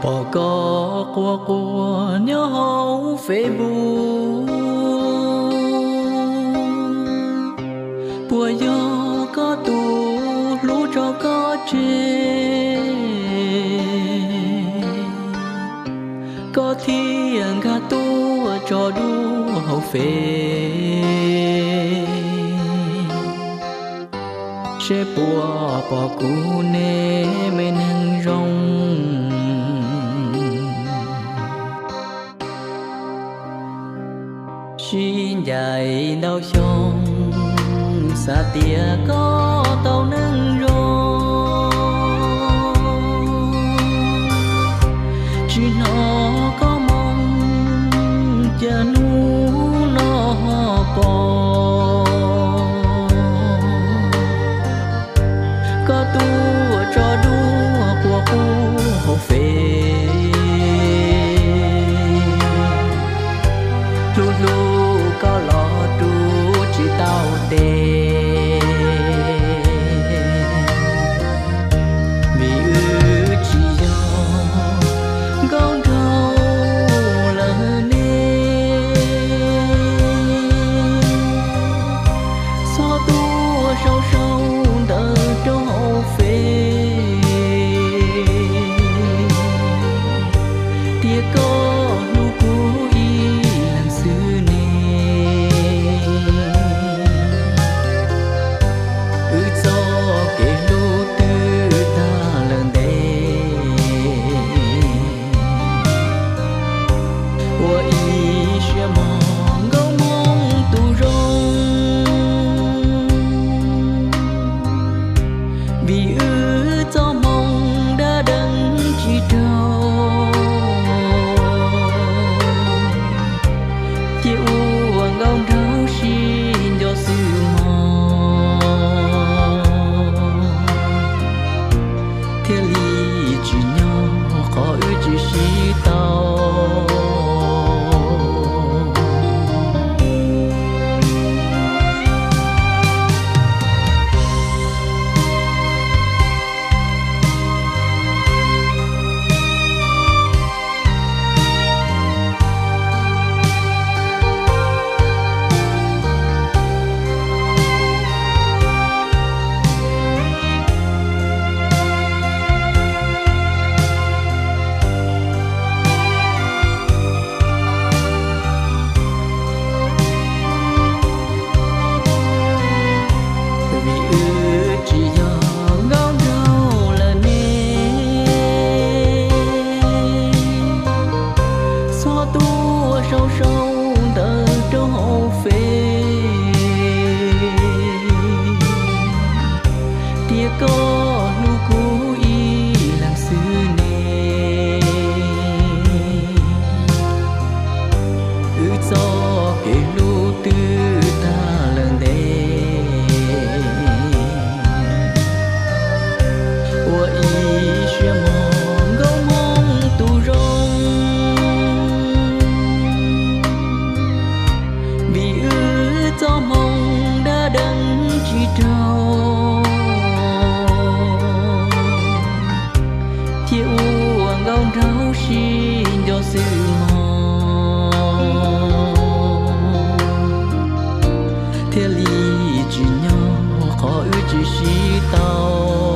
Pom koj quaj quaj nyob hauv Facebook, puas yog koj tus hlub tso koj tseg, koj thiaj nkag tuaj tso dua hauv Fev, seb puas pom kuv ne me neeg zoo. Sib ncaim ntau xyoo, xav tias koj tau neej zoo, tsis hnov koj moo, cas hnub no ho pom koj tuaj tso dua quaj qub hauv Fev, hlub hlub koj los rub tsis tau tes, vim wb tsis yog nkauj nraug lawm ne. Txhob tuaj sau sau ntawv rau hauv Fev, tias koj hlub kuv ib leeg xwb ne. Wb txoj kev hlub twb tag lawm ntev, ua ib siab mog nkauj Hmoob tus zoo, vim wb txoj hmoo dab dees tsis raug, cia ua nkauj nraug sib nco xwb mog, thiaj li tsim nyog qhov wb tsis sib tau. Vim wb tsis yog nkauj nraug lawm ne, txhob tuaj sau sau ntawv rau hauv Fev, tias koj hlub kuv ib leeg xwb ne. Wb txoj kev hlub twb tag lawm ntev, ua ib siab mog nkauj Hmoob tus zoo, vim wb txoj hmoo dab dees tsis raug, cia ua nkauj nraug sib nco xwb mog, thiaj li tsim nyog qhov wb tsis sib tau.